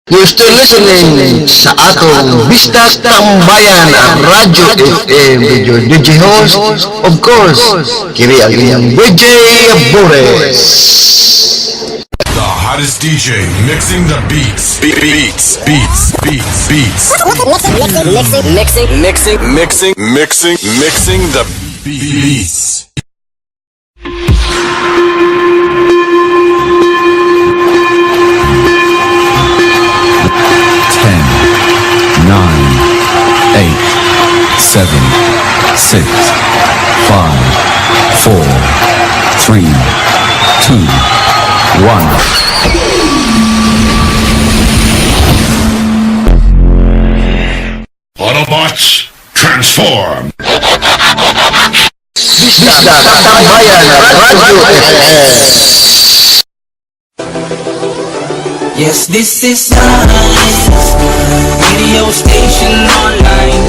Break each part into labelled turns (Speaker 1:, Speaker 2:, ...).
Speaker 1: You're still listening sa atong Bisdak Tambayan Radyo FM with your DJ host, of course, kini ang inyong DJ Boris.
Speaker 2: The hottest DJ mixing the beats. Beats, beats, beats, beats.
Speaker 3: Mixing, mixing, mixing,
Speaker 2: Mixing, mixing, mixing the beats.
Speaker 4: 10, 9, 8, 7, 6, 5, 4, 3, 2, 1.
Speaker 2: Autobots, transform!
Speaker 1: Bisdak Tambayan Radyo FM.
Speaker 5: Yes, this is nice. Radio station online.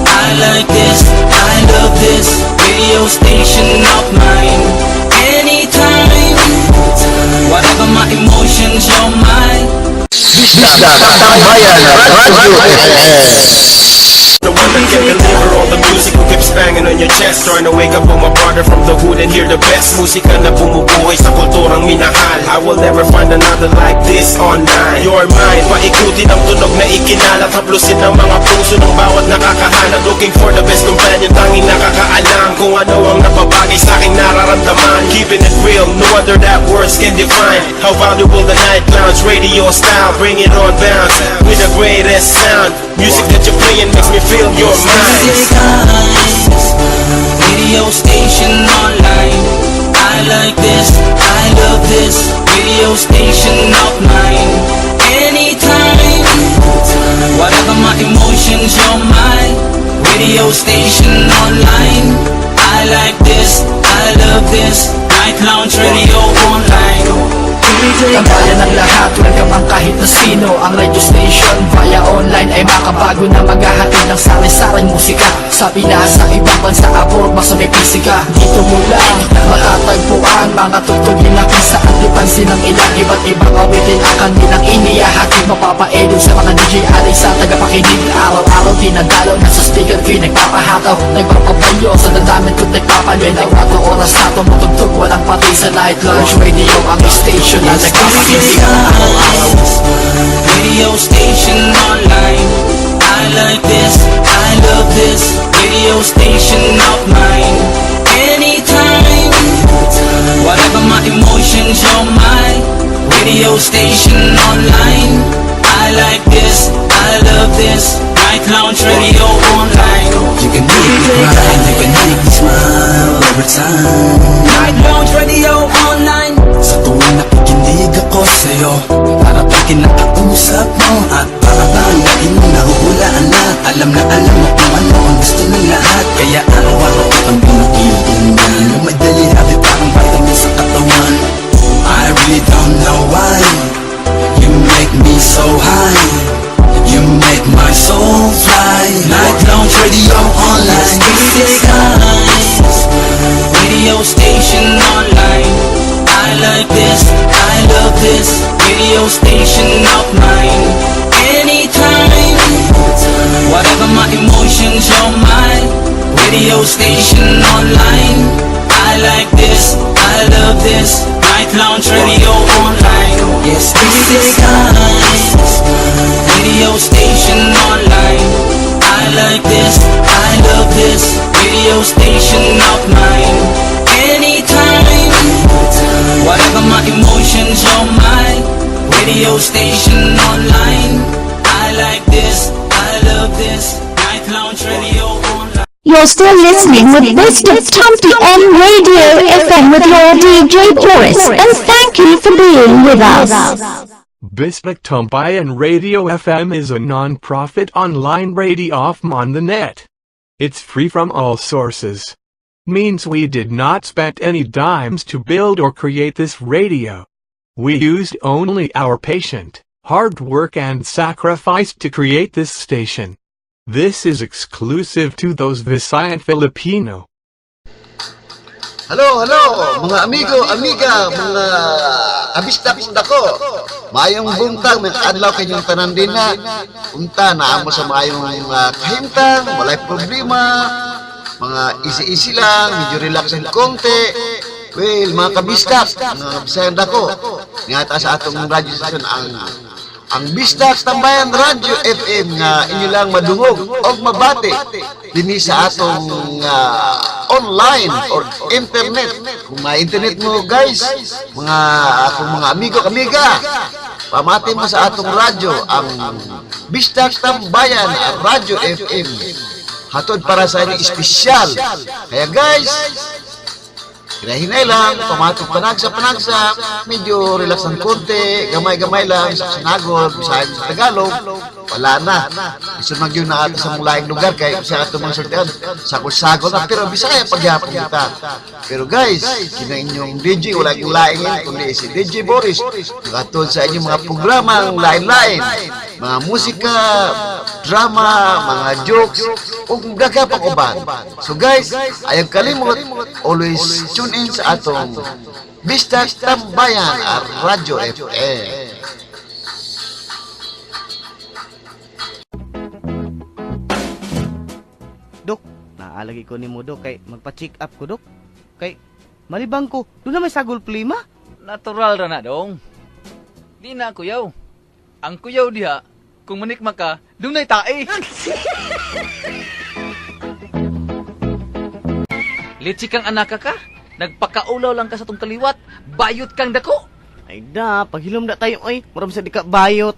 Speaker 5: I like this, I love this. Radio station of mine. Anytime, whatever my emotions, you're mine.
Speaker 1: Bisdak Tambayan Radyo FM.
Speaker 6: The one that can deliver all the music who keeps banging on your chest. Trying to wake up all my brother from the hood and hear the best musika na bumubuhay sa kulturang minahal. I will never find another like this online. You're mine, paikutin ang tunog na ikinalat. Haplusin ang mga puso ng bawat nakakahanap. Looking for the best companion, tanging nakakaalam kung ano ang napabagay sa aking nararamdaman. Keeping it real, no other that words can define how valuable the Night Lounge Radio style. Bring it on bounce with the greatest sound. Music that you're playing makes me feel your mind.
Speaker 5: This is nice. Radio station online. I like this, I love this. Radio station of mine. Anytime, whatever my emotions, you're mine. Radio station online. I like this, I love this. Night Lounge Radio Online.
Speaker 7: Tambayan ng lahat, welcome ang kahit na sino. Ang radio station via online ay makabago na maghahatid ng sari-saring musika. Sa Pinas, sa ibang bansa, abroad, basta may pisika. Dito mo lang matatagpuan mga tugtugin na kung saan di pansin ng ilang. Iba't ibang awitin ang kanilang inihahatid. Mapapaedon sa mga DJ alay sa tagapakinig. Araw-araw dinadalo, nasa speaker ko'y nagpapahataw, nagpapabayo sa damdamin ko't nagpapalinaw. Ato oras na tumutugtog, walang patay sa Night Lounge Radio. Ang station na nagpapakilig araw-araw.
Speaker 5: Radio station online. I like this, I love this. Radio station of mine. Anytime, whatever my emotions, you're mine. Radio station online. I like this, I love this. Night Lounge Radio Online.
Speaker 8: You can make me cry, you can make me smile every time.
Speaker 5: Night Lounge Radio Online.
Speaker 8: Sa tuwing nakikinig ako sa'yo, para bang kinakausap mo at para bang lagi mong nahuhulaan na alam mo kung ano ang gusto ng lahat. Kaya araw-araw kitang pinakikinggan. You're my daily habit, parang vitamin sa katawan. I really don't know why you make me so high. You make my soul fly. Night Lounge Radio Online.
Speaker 5: This is nice. Radio station online. I like this, I love this. Radio station of mine. Anytime, whatever my emotions, you're mine. Radio station online. I like this, I love this. Night Lounge Radio Online. Yes, this is nice. Radio station online. I like this, I love this. Radio station of mine. Anytime, whatever my emotions, you're mine. Radio station online. I like this, I love this. Night Lounge Radio Online.
Speaker 9: You're still listening with Best of Tambayan Radio FM with your DJ Boris, and thank you for being with us.
Speaker 10: Bisdak Tambayan Radio FM is a non-profit online radio on the net. It's free from all sources. Means we did not spend any dimes to build or create this radio. We used only our patient, hard work and sacrifice to create this station. This is exclusive to those Visayan Filipino.
Speaker 1: Hello, hello, mga amigo, amiga, mga abista kong dako. Maayong buntag, may adlaw kayong tanan din na. Unta na amo sa maayong kahimtang, walay problema. Mga easy-easy lang, medyo relax ang konti. Well, mga kabistak, mga Bisayang dako. Ngata sa atong radyo station ang Bisdak Tambayan Radyo FM nga inyo lang madungog og mabati dinhi sa atong online or internet. Kung may internet mo, guys, mga akong mga amigo, amiga, pamati mo sa atong radyo ang Bisdak Tambayan Radyo FM. Hatod para sa inyo espesyal. Kaya guys, hinahinay lang, pamato panagsa panagsa, medyo relax ng konti, gamay-gamay lang sa sinagol, Bisaya sa Tagalog, wala na. Bisan man gyud na ata sa mulaing lugar kay sa ato mga sultian, sagol-sagol na, pero Bisaya pagyapon kita. Pero guys, kina inyong DJ, wala yung laing kundi si DJ Boris, nakatod sa inyong mga programang lain-lain, mga musika, drama, mga jokes, ug daga pang uban. So guys, ayaw kalimot, always tune in sa atong Bisdak Tambayan Radyo FM.
Speaker 11: Dok, naalagi ko ni mo, Dok, kay magpa-check up ko, Dok. Kay malibang ko, doon na may sagol plima.
Speaker 12: Natural ra na dong. Di na kuyaw. Ang kuyaw diha, kung manikma ka, dunay tae. Litsi kang anak ka, nagpakaulaw lang ka sa tong kaliwat, bayot kang dako.
Speaker 11: Ay da, paghilom da tayo, oy. Murag sa di ka bayot.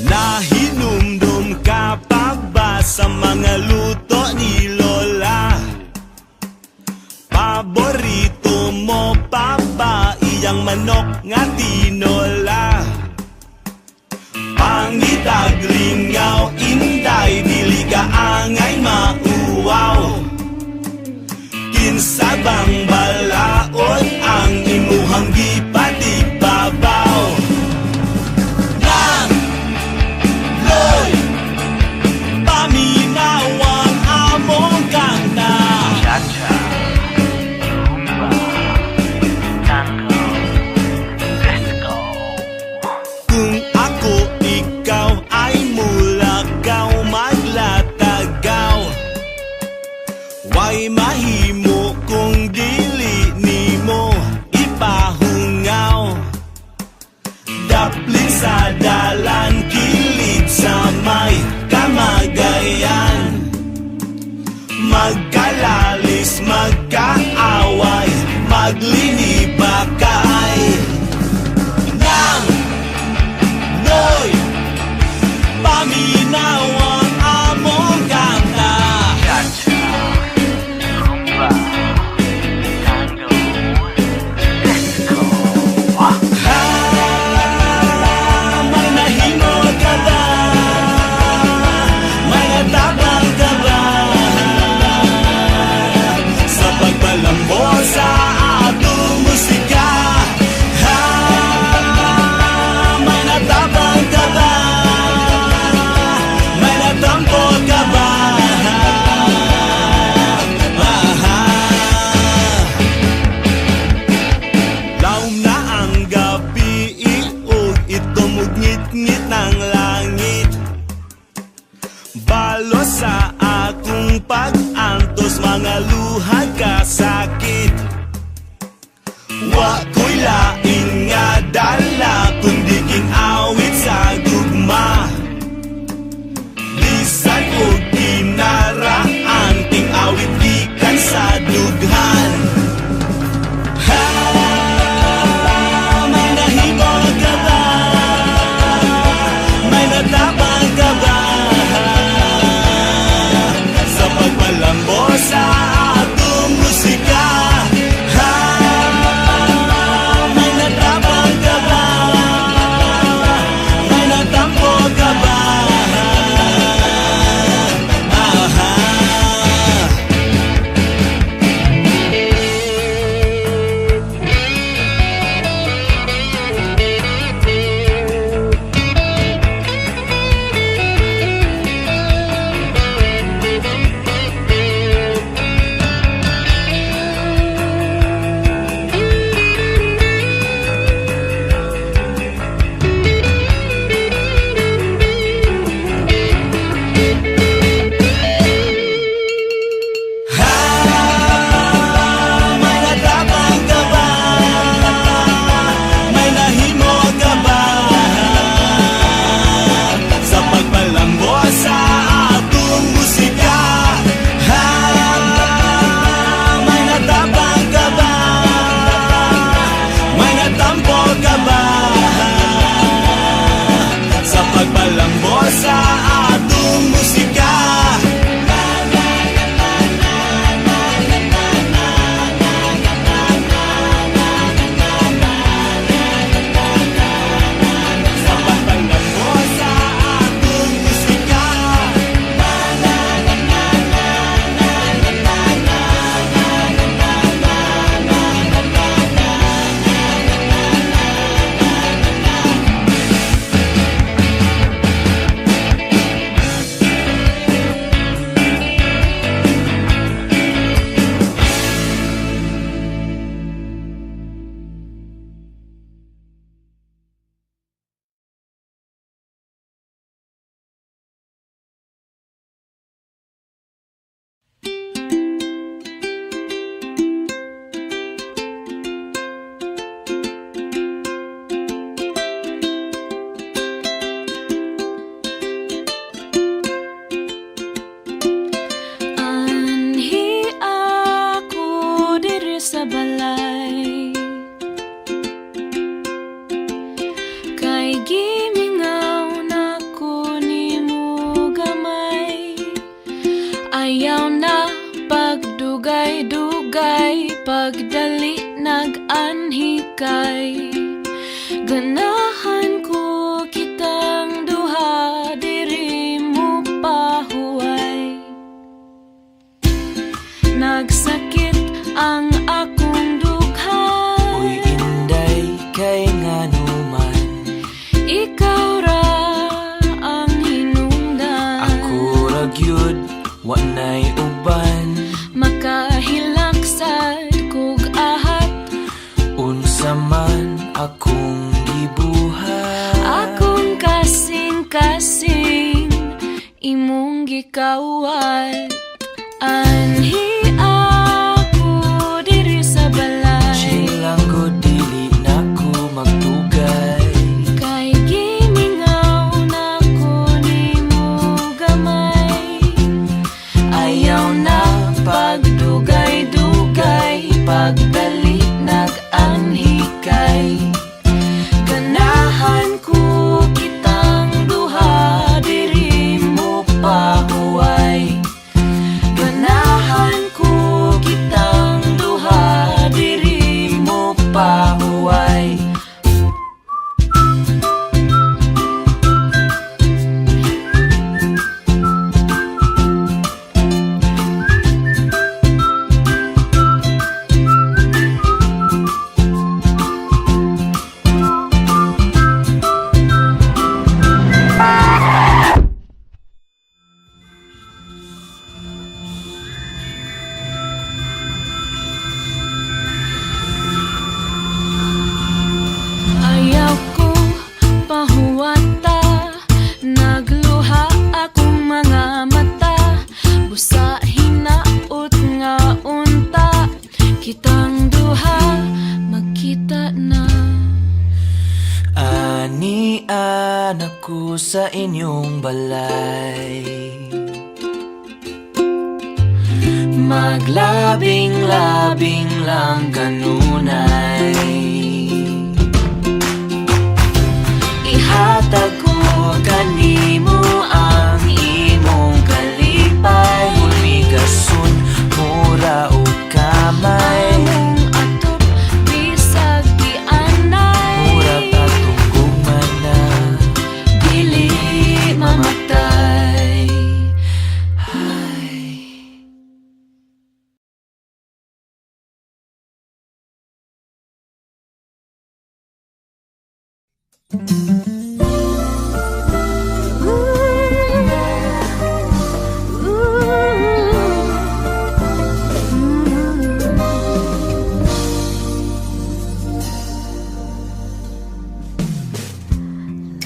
Speaker 8: Nahinumdum ka pa ba sa mga luto ni Lola? Paborito mo pa ba iyang manok nga tinola? Pangitag lingaw, inday, dili ka angay mauwaw. Kinsa bang balaod ang imuhang gipatibabaw? Nang Loy, paminawang among kanta.
Speaker 5: Cha-cha, rumba, tango, disco.
Speaker 8: Kung ako ikaw ay mulakaw maglatagaw, way mahimo kung dili nimo ipahungaw. Daplin sa dalan, kilid sa may kamagayan. Magkalalis, magkaaway, maglinibakay. Nang Noy, paminawang among kanta.
Speaker 5: Cha-cha, rumba, tango, disco.
Speaker 8: Ha, may nahimo ka ba? May natabang ka ba? Sa pagpalambo sa atong musika. Ha, may natabang ka ba? May natampo ka ba? Ah, Laom na ang gabi ug itumugngit-ngit ng langit. Balo sa akong pag-antos, mga luha ka sakit. Wa ko'y lain nga dala kundi king awit sa gugma. Bisan og kinaraan, ting awit gikan sa dughan. Ha, may nahimo ka ba? May natabang ka ba? Sa pagpalambo sa
Speaker 13: Ayaw na pagdugay-dugay, pagdali nag-anhikay. Ganahan ko kitang duha, diri mo pahuway. Nagsakit ang akong dughan.
Speaker 5: Uy, inday, kay nganuman
Speaker 13: Ikaw ra ang hinungdan.
Speaker 5: Ako ra gyud, wa nay uban.
Speaker 13: Makahilak sad kog ahat.
Speaker 5: Unsa man akong gibuhat?
Speaker 13: Akong kasing-kasing imong gikawat. Anhi ako diri sa balay.
Speaker 5: Chill lang ko, dili na ko magdugay.
Speaker 13: Kay gimingaw na ko nimo gamay. Ayaw na pagdugay-dugay, pagdali nag-anhikay. Ganahan ko kitang duha, diri mo pahuway. Ganahan ko kitang duha, diri mo pahuway. Ayaw ko pahuwata, nagluha akong mga mata. Busa hinaot nga unta, kitang duha magkita na.
Speaker 5: Ani anak ko sa inyong balay. Maglabing-labing lang kanunay. Ihatag ko kanimo ang imong kalipay. Hulmigason mura og kamay.
Speaker 13: Among atop bisag gianay.
Speaker 5: Murag atong gugma na
Speaker 13: dili mamatay.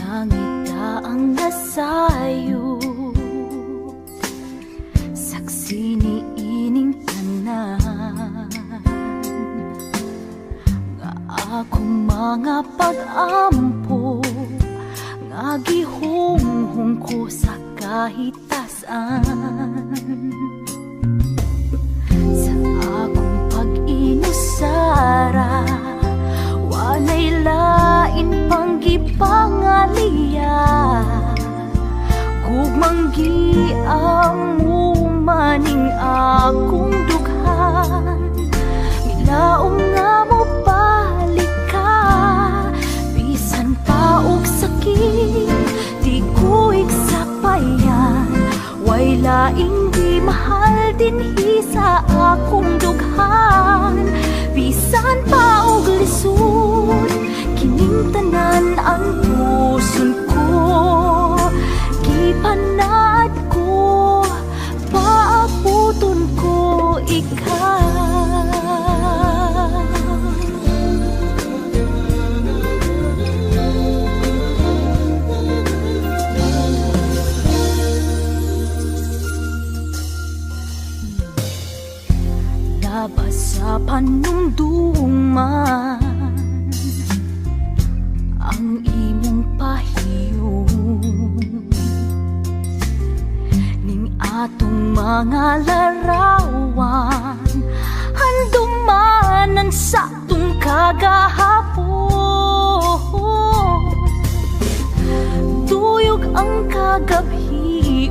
Speaker 13: Langit na ang nasayo, saksi ni ining tanan, nga akong mga pag-ampo, nga gihunghong ko sa kahitasan. Sa akong pag-inusara, walay lain pang gipangaliya. Gugmang giamumaning akong dughan, milaom nga mo balik ka. Bisan pa og sakit, di ko igsapayan. Way laing di mahal dinhi sa akong dughan. Bisan pa og lisod, kining tanan ang puson ko. Gipanaad ko, paabuton ko ikaw. Labas sa panumduman ang imong pahiyom, ning atong mga larawan, handumanan sa atong kagahapon. Duyog ang kagabhion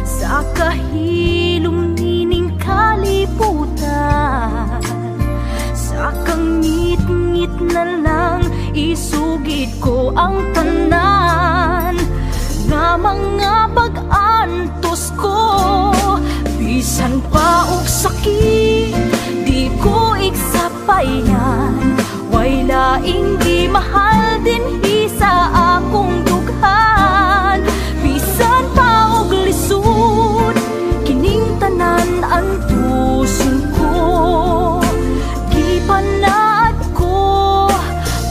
Speaker 13: sa Pagkahilom nining kalibutan. Sa kangit-ngit na lang isugid ko ang tanan nga mga pag-antos ko. Bisan pa og sakit, di ko igsapayan. Way laing di mahal dinhi sa akong dughan. Bisan pa og lisod, kining tanan antuson ko. Gipanaad ko,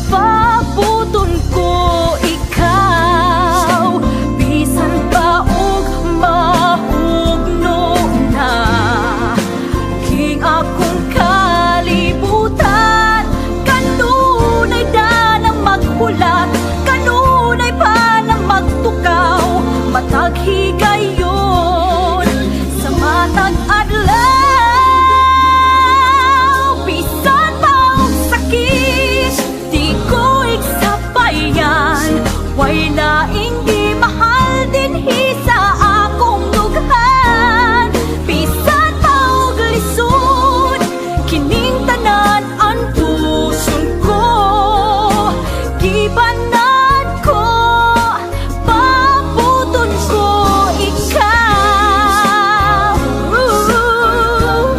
Speaker 13: pabuton ko ikaw. Bisan pa og mahugno na king akong kalibutan. Kanunay danang maghulat, kanunay pa na magtukaw. Matag higayon sa matag adlaw. Bisan pa og sakit, di ko igsapayan. Way laing di mahal dinhi sa akong dughan. Bisan pa og lisod, kining tanan antuson ko. Gibanad ko, pabuton ko ikaw. Ooh,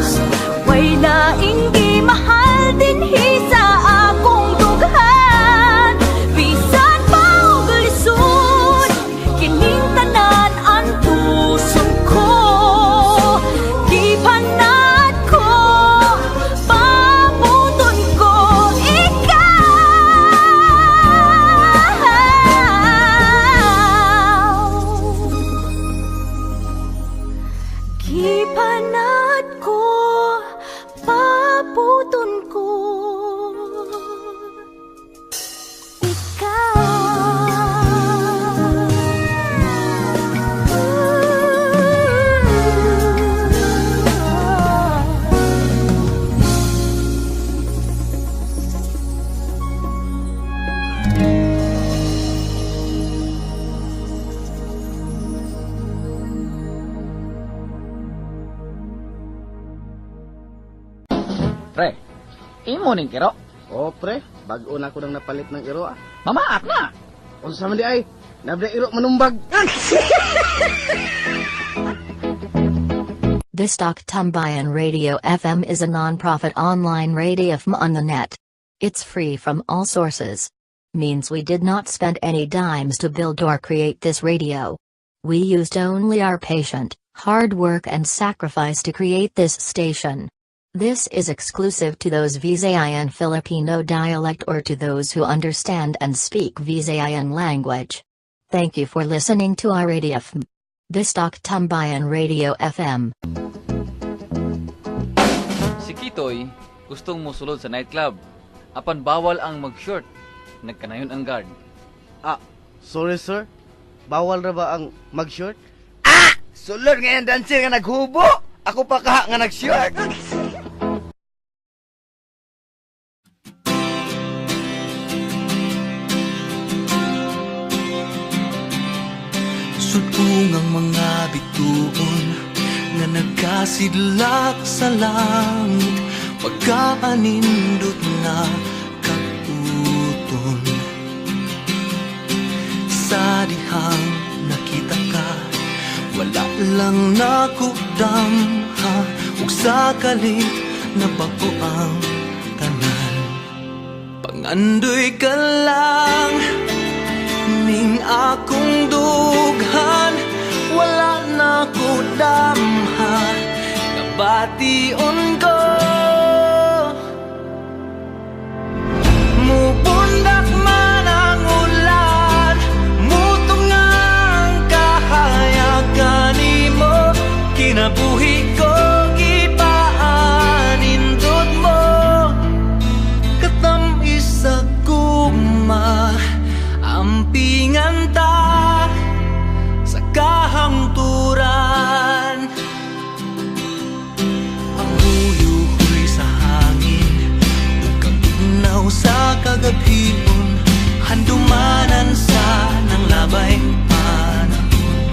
Speaker 13: way laing di mahal dinhi sa akong dughan. Bisan pa og lisod, kining tanan antuson ko. Gipanad ko, pabuton ko ikaw. Gipanad ko, pabuton ko ikaw.
Speaker 12: Pre, imo ning kiro.
Speaker 11: Oh, pre, bag-o na ko nang napalit ng iro ah.
Speaker 12: Mamaak na.
Speaker 11: Unsa man di ay? Nabda iro manumbag.
Speaker 14: Bistok Tumbayan Radio FM is a non-profit online radio FM on the net. It's free from all sources. Means we did not spend any dimes to build or create this radio. We used only our patient, hard work and sacrifice to create this station. This is exclusive to those Visayan Filipino dialect or to those who understand and speak Visayan language. Thank you for listening to our radio FM. Bistok Tumbayan Radio FM.
Speaker 12: Si Kitoy gustong musulod sa nightclub. Apan bawal ang mag-short. Nagkanayon ang guard.
Speaker 11: Ah, sorry sir. Bawal ra ba ang mag-short?
Speaker 15: Sulod ngayon dancer nga naghubo. Ako pa kaha nga nag-short.
Speaker 5: Sudong ang mga bituon nga nagkasidlak sa langit, pagkaanindot na kaputon. Sa dihang nakita ka, wala lang nakudamha, ug sa kalit nabago ang tanan. Pangandoy ka lang ning akong dughan, wala na ko damha, nabation ko. Mubundak man ang ulan, mutong ang kahayagan nimo, kinabuhi ko gipaanindot mo. Katam-is sa gugma, ampingan ta sa kahangturan. Ang huyuhoy sa hangin ug kagugnaw sa kagabhion, handumanan sa nanglabay panahon.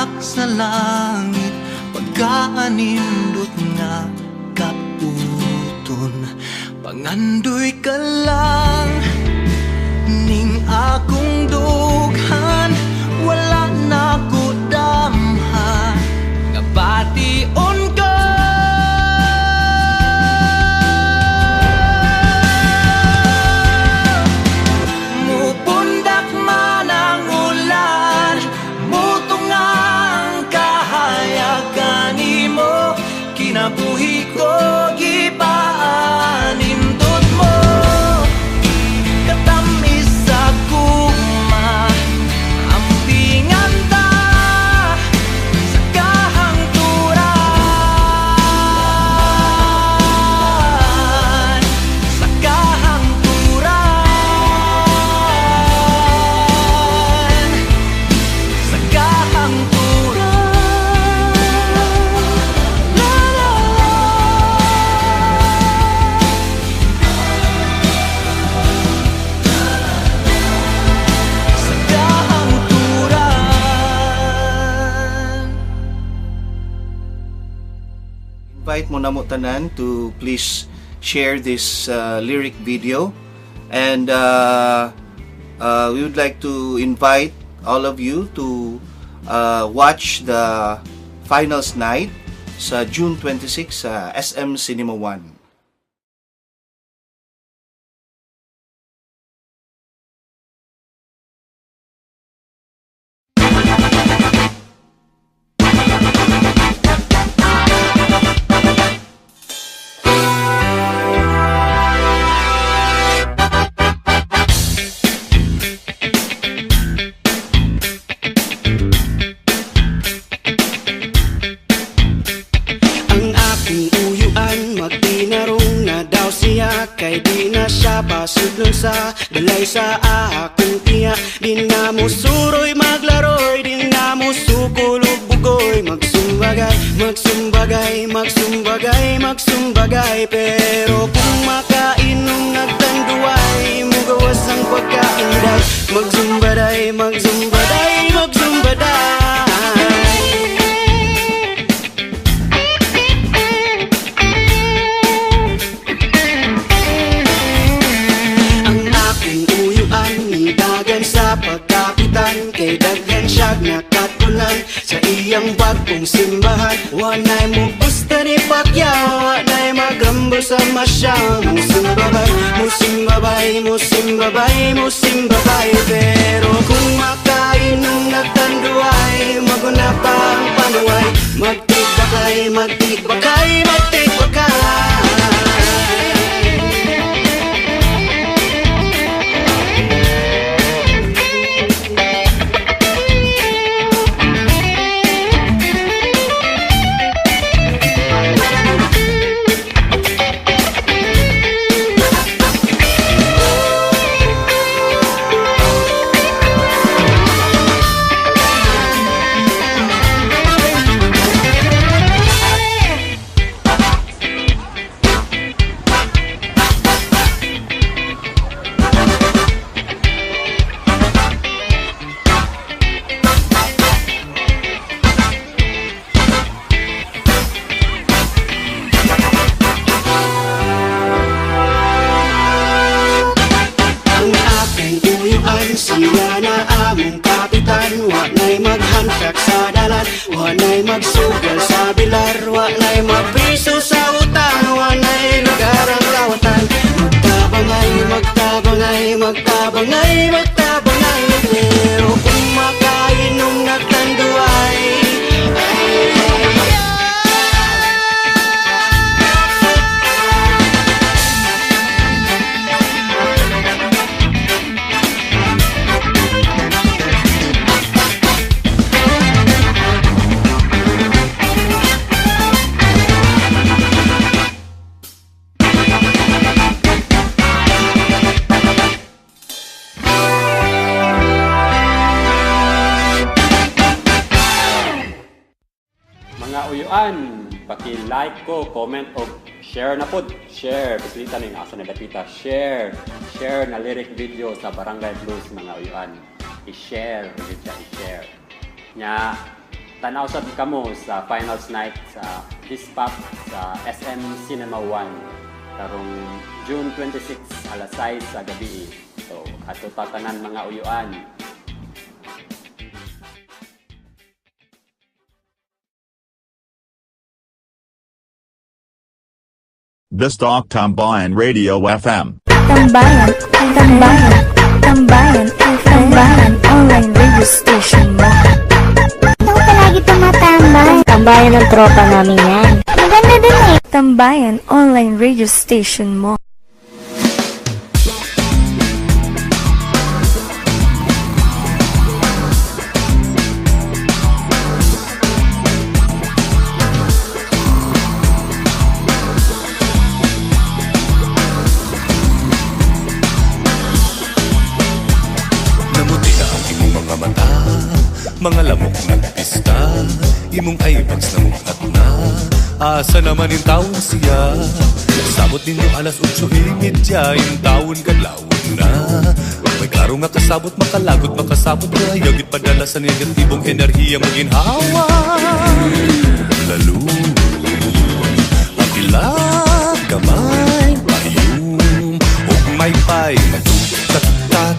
Speaker 8: Bugak sa langit, pagkaanindot nga kaputon. Pangandoy ka lang ning akong dughan, wala na ko damha nga bation ka. Mupundak man ang ulan, mutunga ang kahayagan nimo, kinabuhi ko gipaanindot mo. Katamis sa gugma, ampingan ta sa kahangturan, sa kahangturan, sa kahangturan. La la la. Sa kahangturan.
Speaker 16: Invite mo na mo tanan to please share this lyric video, and we would like to invite all of you to watch the finals night sa June 26 sa SM Cinema 1.
Speaker 8: Ang akong uyuan, magtinarong na daw siya, kay di na siya pasudlon sa balay sa akong tiya. Di na mo suroy maglaroy, di na mo sukulog bugoy. Magsumbagay, magsumbagay, magsumbagay, magsumbagay. Pero kung makainom nagtanduay, mugawas ang pagkainday. Magzumbaday, magzumbaday, magzumbaday. Ang aking uyuan, nidagan sa pagkapitan, kay daghan siyag nakatulan sa iyang bagong simbahan. Wanay mo gusto ni Pacquiao, wanay magrambol sa masyang. Musimbabay, musimbabay, musimbabay, musimbabay. Pero kung makainom nagtanduay, maguna pa ang panuay. Magtigbakay, magtigbakay, magtigbakay. Ang aking uyuan, siya na among kapitan. Wa na'y maghantak sa dalan, wa na'y magsugal sa bilar, wa na'y mapiso sa utang, wa na'y lugar ang kawatan. Magtabangay, magtabangay, magtabangay, magtabangay. Pero kung makainom nagtanduay,
Speaker 17: Mga uyuan, paki-like ko, comment o share na pod. Share, pasilitan ning asa na dapita. Share, share na lyric video sa Barangay Blues, mga uyuan. I-share, gyud siya, i-share. Nya, Tanaw sad kamo sa finals night sa Dispap sa SM Cinema 1 karong June 26 alas 6 sa gabi. So ato tatanan mga uyuan.
Speaker 18: Bistok Tambayan Radio FM.
Speaker 9: Tambayan, Tambayan, Tambayan, Tambayan, online radio station mo. Ako palagi tumatambay. Tambayan ng tropa namin yan. Maganda dun eh. Tambayan online radio station mo.
Speaker 19: Namuti na ang imong mga mata, mga lamok nagpista, imong eyebags namukat na. Asa naman yung taon siya? Sabot ninyo alas 8:30, yung taon kadlawon na. May klaro nga kasabot, makalagot, makasabot, kaya gid padala sa negatibong enerhiya maginhawa. Lalo, ang ilag, gamay, payum, ug may pay, tat tat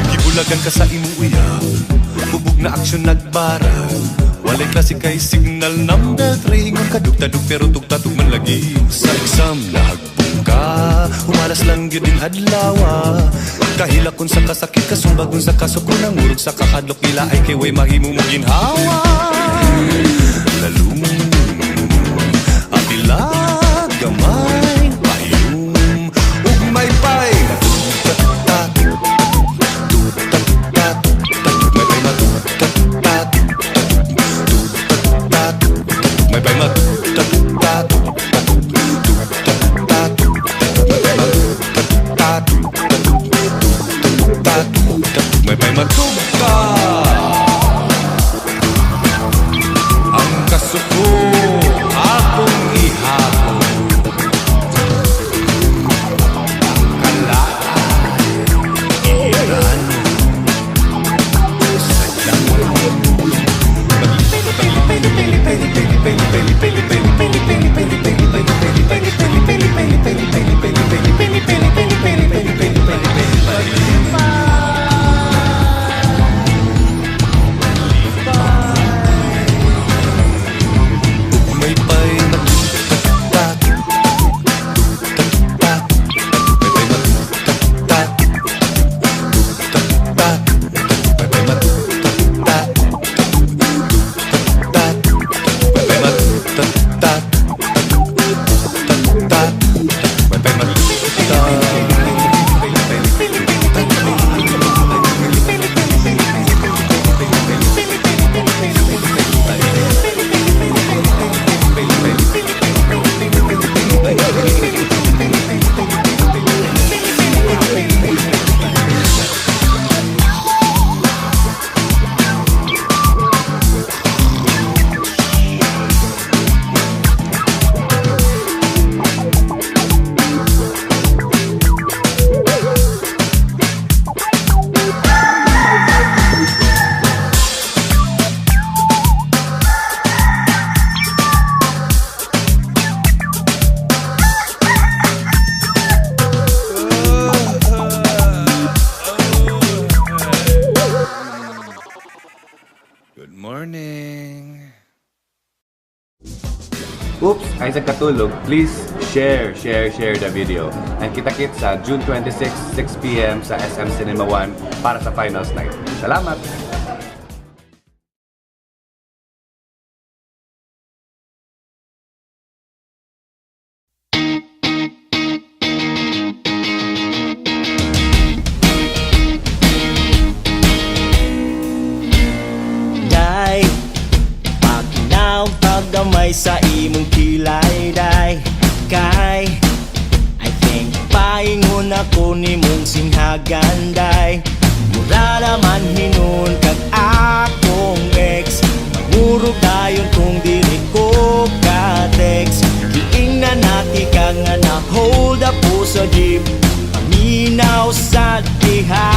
Speaker 19: Gibulagan ka sa imong uyab, hubog na aksyon nagbara. Walay klase kay signal number 3. Ingon ka dugtadug pero tugtatug man lagi. Sa exam nahagbong ka, humalas lang gyud din adlawa. Kahila kun sa kasakit, kasumbagon sa kasuko, nangurog sa kakadlok nila ay kay way mahimo mo ginhawa. Lalong apila gamay payum ug may pay. May pay mat may pay matugta. Ang kasuko atong ihapon, ang kalaan iirano sa May pay tat tat may pay tat tat may pay tat tat may pay tat tat may pay Good morning.
Speaker 20: Oops, ay sa katulog, please share, share, share the video. And kita-kits sa June 26, 6 p.m. sa SM Cinema 1 para sa finals night. Salamat!
Speaker 21: Day, pakinaw paggamay sa imong kilay, day. Kay
Speaker 8: ako nimong singhaganday. Mura naman hinon kag akong ex. Magmurog dayon kung dili ko ka-text. Giingnan nati ka nga na-hold up po sa jeep. Paminaw sa diha.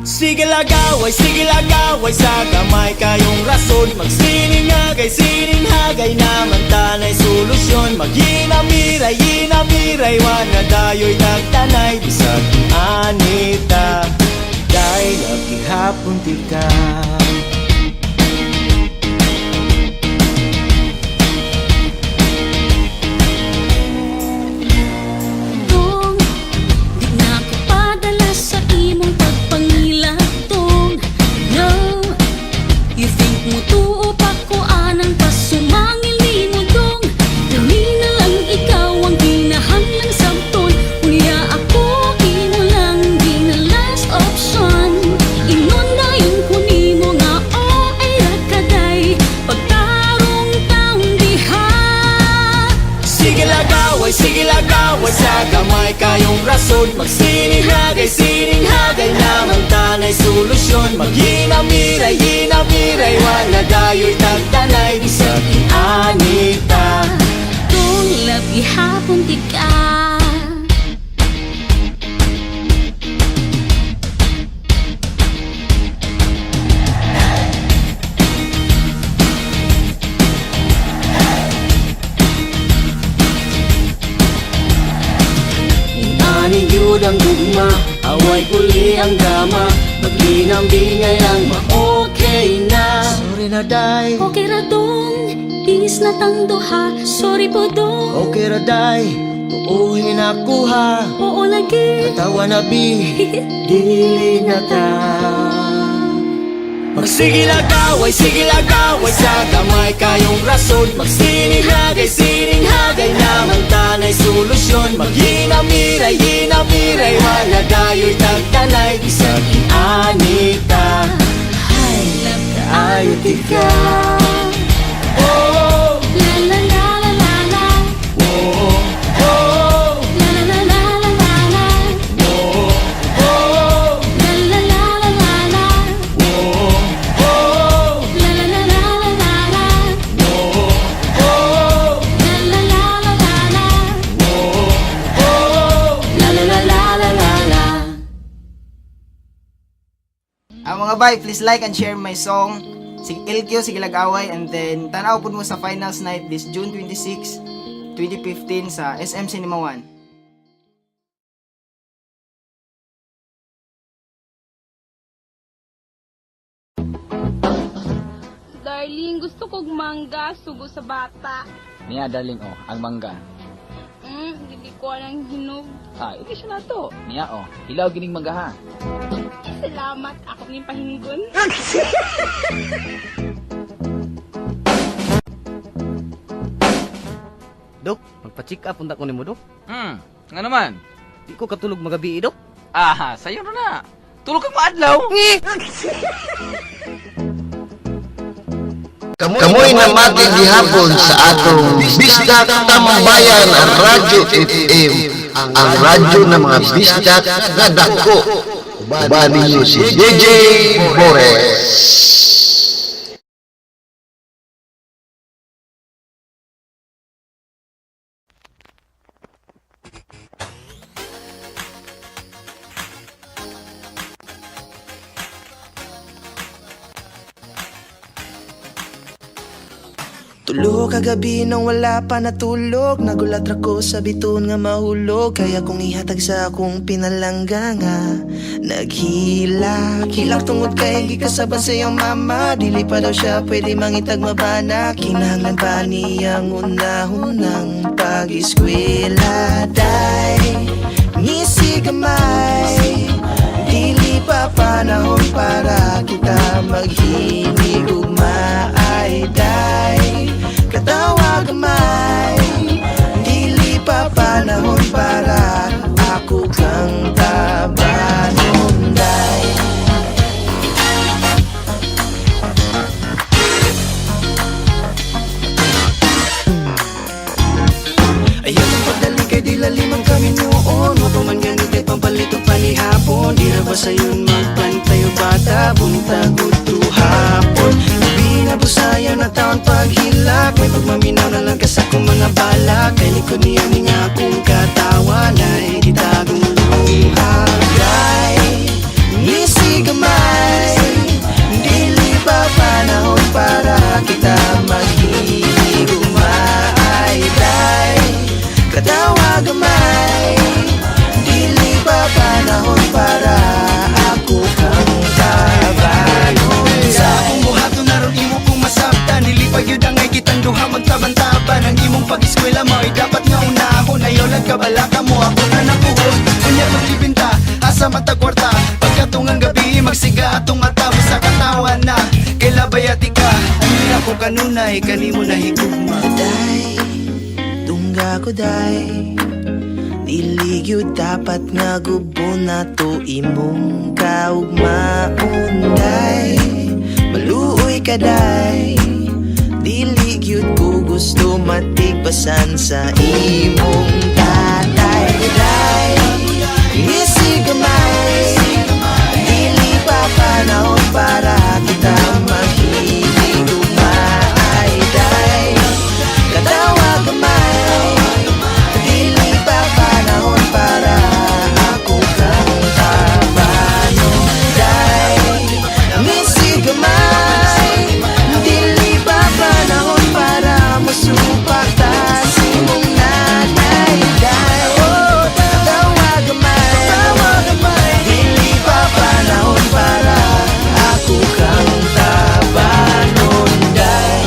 Speaker 8: Sige lagaway, sige lagaway, sa gamay kayong rason. Magsiningagay, sininghagay naman tanay solusyon. Maghinamiray, hinamiray, wala tayo'y tagtanay. Bisag anita, dahil gihapon tika.
Speaker 13: Dong, di na ko padala sa imong pagpangilatong. No, you think mo tuo pa ko anang pasumangil ni mo dong. Dali na lang ikaw ang ginahanglang sabton. Unya ako imo lang gina last option. Ingon dayon ko nimo nga okay ra kaday. Pagtarong taong diha.
Speaker 8: Sige lagaway, sa gamay kayong rason. Magsininghagay, sininghagay naman tanay solusyon. Maghinamiray, hinamiray, wala dayo'y tagtanay. Bisag anita.
Speaker 13: Kung love gihapon di ka.
Speaker 8: Ani yun ang gugma, away uli ang drama. Maglinang bingay lang ma-okay na. Sorry na day.
Speaker 13: Okay ra dong, peace na tang duha. Sorry po dong.
Speaker 8: Okay ra day, tuuhin ako ha.
Speaker 13: Oo lagi.
Speaker 8: Katawa na bi, dili na ta. Magsige lagaway, sige lagaway, sa gamay kayong rason. Magsininghagay, sininghagay naman tanay solusyon. Maghinamiray, hinamiray, wala dayo'y tagtanay. Bisag anita,
Speaker 13: Ay, love
Speaker 8: kaayo tika. Oh,
Speaker 13: La la la la la la.
Speaker 8: oh, oh,
Speaker 13: La la la la la la.
Speaker 8: oh, oh,
Speaker 13: La la la la la la.
Speaker 8: oh, oh,
Speaker 13: La la la la la la la.
Speaker 8: oh,
Speaker 13: La la la la la la.
Speaker 8: oh.
Speaker 13: La la la la la la la.
Speaker 15: Ang mga bay, please like and share my song Sig LQ, Sige Lagaway, and then tanaw pud mo sa finals night this June 26, 2015 sa SM Cinema 1.
Speaker 13: Darling, gusto kog mangga, sugo sa bata.
Speaker 12: Niya darling oh, ang mangga.
Speaker 13: Dili ko anang hinog.
Speaker 12: Ah, ito siya na to. Niya oh, hilaw gining mangga ha.
Speaker 13: Salamat, ako ning pahinggon.
Speaker 11: Dok, magpa-check up unta ko nimo, Dok.
Speaker 12: Nga naman.
Speaker 11: Di ko katulog magabi, Dok.
Speaker 12: Ah, sayo na na. Tulog kang maadlaw.
Speaker 1: Kamoy namati gihapon sa atong Bisdak Tambayan Radyo FM, ang radyo ng mga bisdak nga dako. Uban ninyo si DJ Bores.
Speaker 5: Tulo kagabi nang wala pa natulog. Nagulat ra ko sa bituon nga mahulog. Kaya kong ihatag sa akong pinalangga nga naghilak. Hilak tungod kay gikasaban sa iyang mama. Dili pa daw siya pwede mangitag mabana. Kinahanglan pa niyang unahunang pag-eskwela. Day, ngisi gamay. Dili pa panahon para kita maghinigugma. Ay day, katawa gamay. Dili pa panahon para ako kang tabanon day. Ayaw ng pagdali kay di lalim ang kami noon. Wa pa man
Speaker 8: Tika-tika. Ano ko kanunay kanimo nahigugma.
Speaker 5: Day, tungga ko day. Dili gyud dapat nga gubo na to imong kaugmaon day. Maluoy ka day. Dili gyud ko gusto matigbasan sa imong tatay day. Ngisi gamay. Dili pa panahon para kita maghihigugmaay day. Katawa gamay. Dili pa panahon para ako kang tabanon day. Ngisi gamay. Dili pa panahon para musupak ta sa imong nanay day. Oh, katawa gamay. Dili pa panahon para ako kang tabanon day.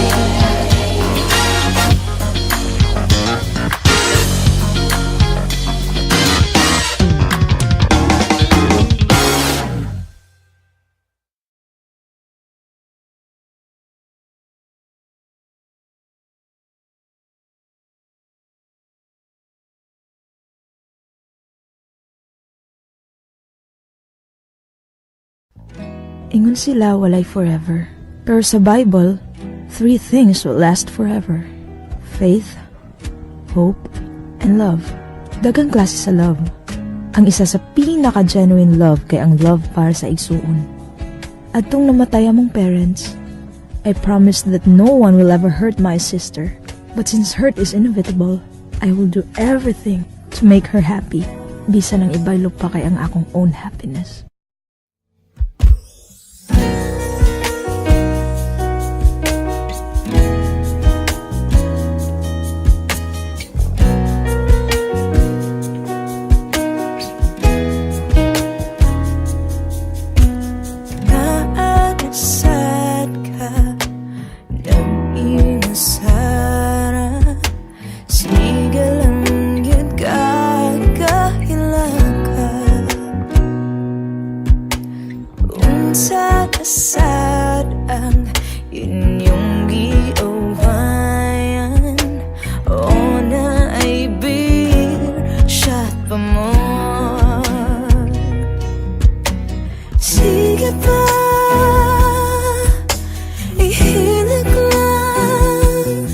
Speaker 21: Ingon sila walay forever. Pero sa Bible, three things will last forever. Faith, hope, and love. Daghang klase sa love. Ang isa sa pinaka-genuine love kay ang love para sa igsuon. Adtong namatay among parents, I promised that no one will ever hurt my sister. But since hurt is inevitable, I will do everything to make her happy. Bisan ang ibaylo pa kay ang akong own happiness.
Speaker 22: Naanasad ka ng inasara. Sige lang yun ka kahilaka. Unsa nasad ang inyong giawayan? O na ay beer shot pa mo. Sige pa, ihilak lang.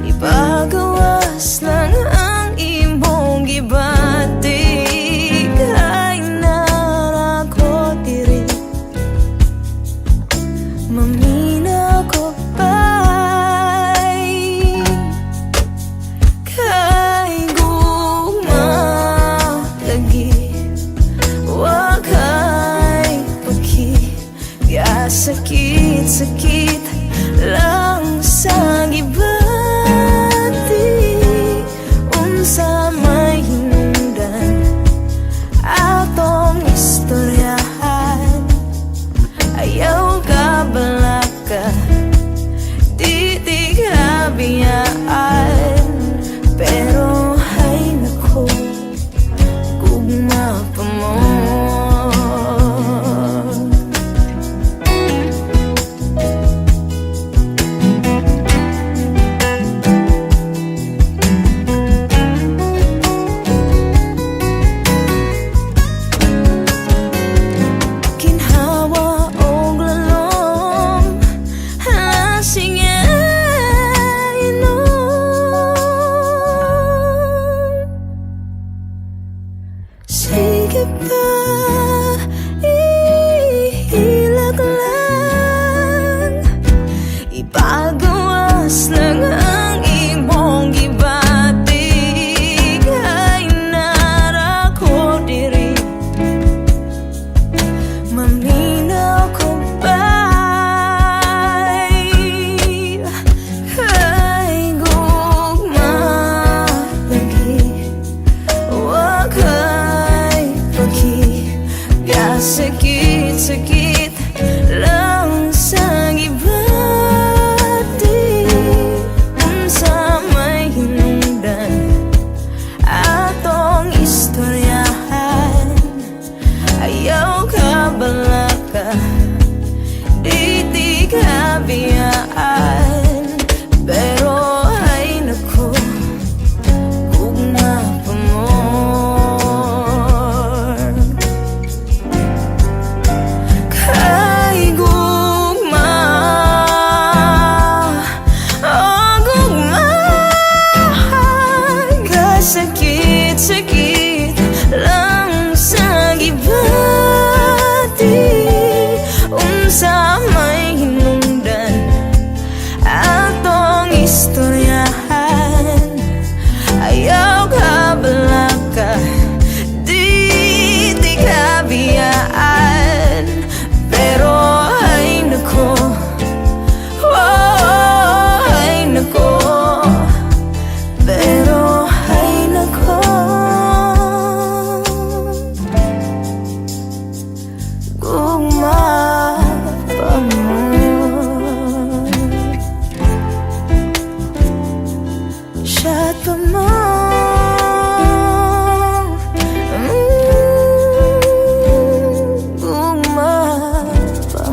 Speaker 22: Ipagawas lang ang imong gibati. Kay nara ko diri, mamina ko pa'y. Kay gugma lagi, wa kay paki. Sakit-sakit lang sa gibati. Unsa may hinungdan atong istoryahan? Ayaw ka balaka, di di ka biyaan. Pero hay nako, gugma pa mo. Kinhawa og lalom, sige inom.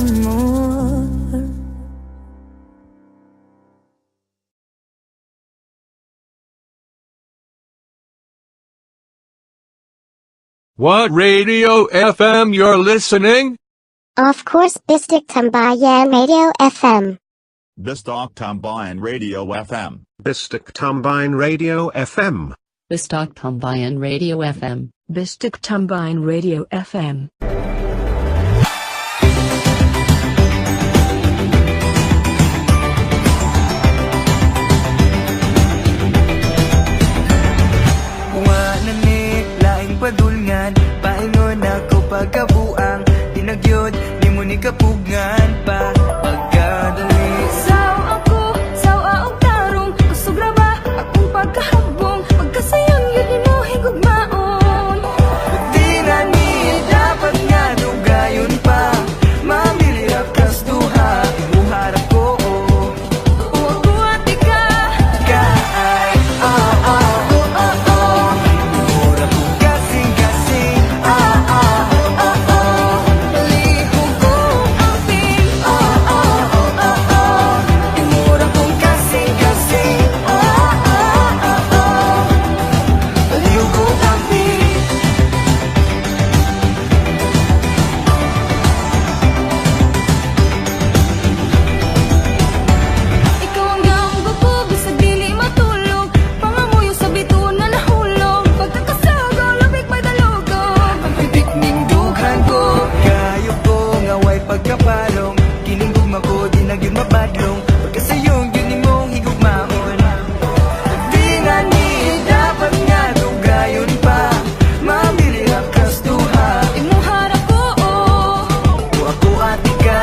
Speaker 22: amor.
Speaker 10: What radio FM you're listening?
Speaker 9: Of course, Bistik Tambayan Radio FM.
Speaker 18: Bistok Tambayan Radio FM.
Speaker 3: Bistik Tambayan Radio FM.
Speaker 4: Bistok Tambayan Radio FM.
Speaker 21: Bistik Tambayan Radio FM.
Speaker 23: Wa na ni laing padulngan. Paingon ako pagkabuang. Dinagyod nimo ni kapugngan pa pagkadali.
Speaker 22: Saw ako, saw og tarong. Kusog ra ba akong pagkahabong? Pagkasayon yun nimo higugmaon.
Speaker 23: Di na ni dapat nga dugayon pa. Mamili ra kas duha. Imuharap ko oh.
Speaker 22: O ako ati ka.
Speaker 23: Ka ay ah ah oh oh oh. Mura ko kasing kasing ah ah oh oh oh.
Speaker 22: Palihog ko amping.
Speaker 23: Ah ah oh oh oh. Imura kong kasing kasing ah ah oh oh. Palihog ko amping.
Speaker 22: Ikaw ang ganggo ko, bisag dili matulog. Pangamuyo sa bituon na nahulog. Pagkakasagaw, labig may dalugog.
Speaker 23: Ang pitik ning dughan ko. Kayo ko nga way pagkapalong. Kining gugma ko di na gyud mabadlong. Pagkasayong gyud nimong higugmaon. Di na ni dapat nga dugayon pa. Mamili ra kas duha.
Speaker 22: Imuharap ko, oh.
Speaker 23: O ako ati ka.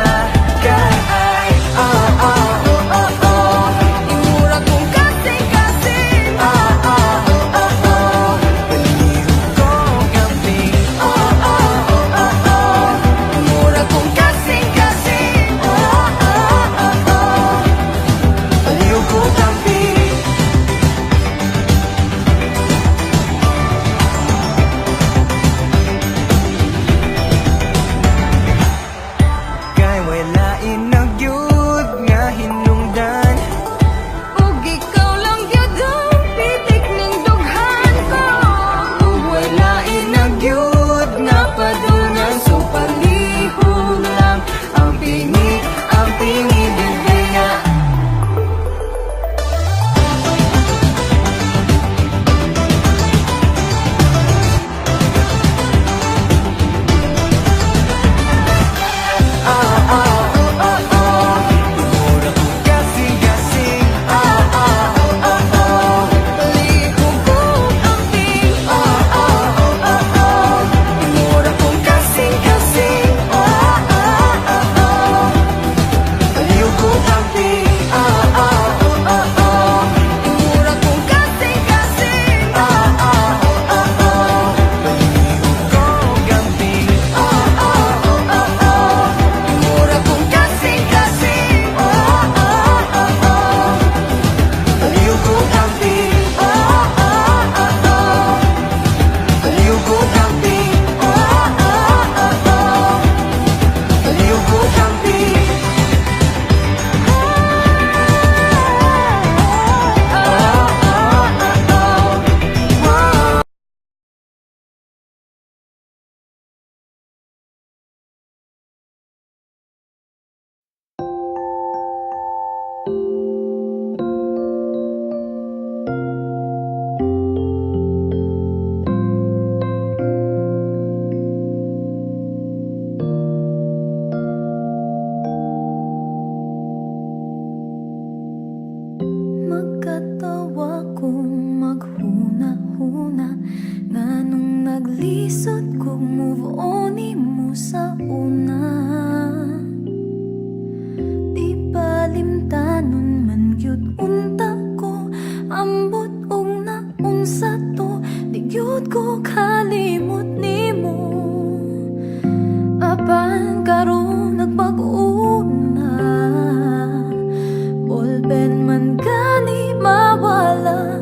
Speaker 23: Ka ay ah ah oh oh oh.
Speaker 22: Imura kong kasing-kasing.
Speaker 23: Ah ah oh oh oh. Palihog ko kambing. Ah ah oh oh oh.
Speaker 22: Imura kong kasing-kasing.
Speaker 23: Ah ah oh oh. Palihog ko kambing. Kay wala nagyud nga hinungdan.
Speaker 22: Ug ikaw lang gyud ang pitik ning dughan ko.
Speaker 23: Ug wala nagyud nga padulngan. So palihog lang ang pingi, ang pingi bebe nga. Ah ah oh oh oh. Imura ko kasing kasing. Ah ah oh oh oh.
Speaker 22: Palihog ko amping.
Speaker 23: Ah ah oh oh oh. Imura kong kasing kasing. Ah ah oh oh. Palihog ko amping. Ah ah oh oh oh.
Speaker 22: Imura kong kasing-kasing.
Speaker 23: Ah ah oh oh oh. Palihog ko amping. Ah ah oh oh oh. Imura kong kasing kasing. Ah ah oh oh. Palihog ko amping. Ah ah oh oh. Palihog ko amping. Ah ah oh oh. Palihog ko amping. Ah ah oh oh. Whoa.
Speaker 22: Magkatawa kong maghuna-huna nga nung naglisod kog move on nimo sa una. Di palimtanon man gyud unta ko. Ambot og naunsa to. Di gyud ko kalimot nimo. Apan karon nagbag-o na. Ballpen man gani mawala.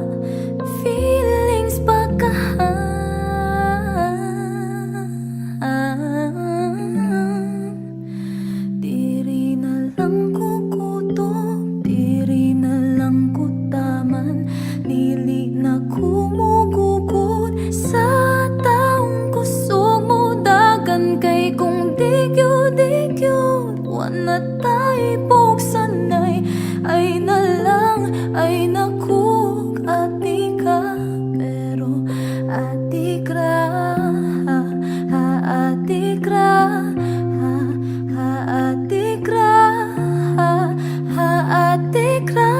Speaker 22: Feelings pa kahan. Di na tay pugsanay. Ay na lang, ay nakug ati ka. Pero ati kra, ha, ha, ati kra, ha, ha, ati kra, ha, ha, ati kra.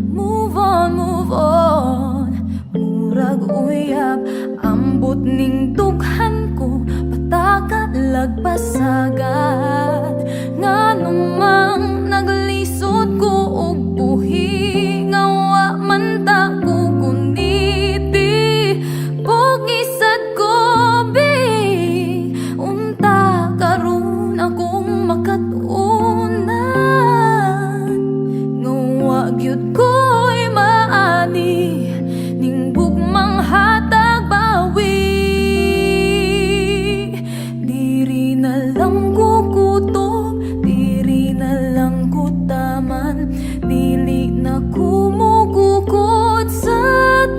Speaker 22: Move on, move on. Murag uyab, ambot ning dughan ko, pataka lagpasagat. Nganong naglisod ko og buhi, nga wa man ta kukuniti. Pugisad ko bi, unta karon akong makatunan. Nga wa gyud ko'y maani ning gugmang hatag bawi. Diri na lang ko kutob, diri na lang ko taman. Dili na ko mugukod sa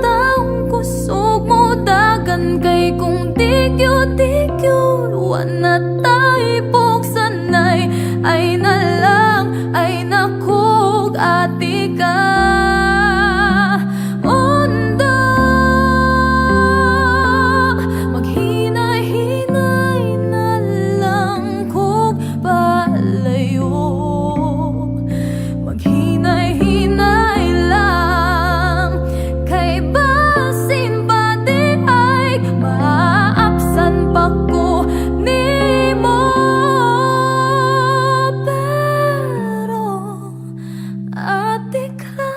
Speaker 22: taong kusog mo dagan. Kay kung di gyud, di gyud, wa na tay pugsanay. Ay na lang, ay nakog ati ka. Onda, maghinay-hinay na lang kog palayo. Maghinay-hinay lang, kay basin pa di ay maapsan pa ko nimo. Pero ati ka.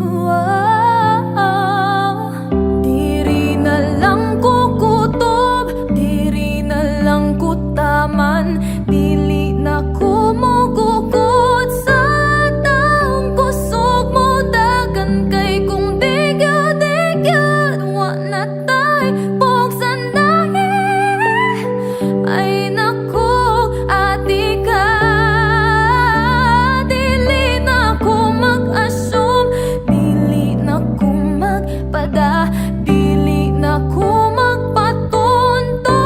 Speaker 22: Wow. Diri na lang ko kutob, diri na lang ko taman. Dili na ko mugukod sa taong kusog mo dagan. Kay kung di gyud, di gyud, wa na tay pugsanay. Ay naku, ati ka. Dili na ko mag-assume, dili na ko magpada, dili na ko magpatunto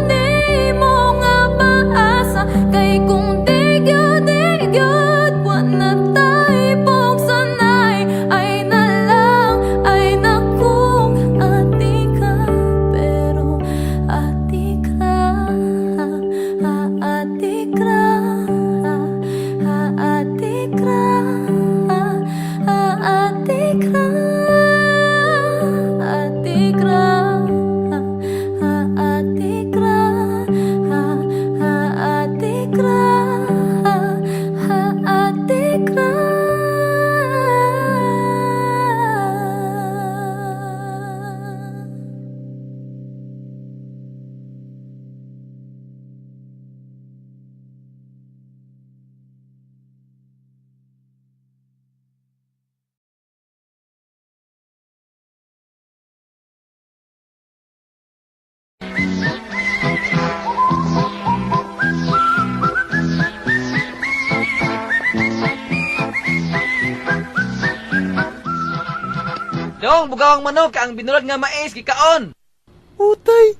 Speaker 22: nimo nga maasa. Kay kung di gyud, di gyud, wa na tay pugsanay. Ay na lang, ay naku, ati ka. Pero ati ka, ha, ati ka, ha, ati ka, ha, ati ka, ati ka, ha, ati ka, ha, ha, ati ka, ha, ati ka.
Speaker 12: Dong, bugawang manok ang binulad nga mais gikaon.
Speaker 2: Utay.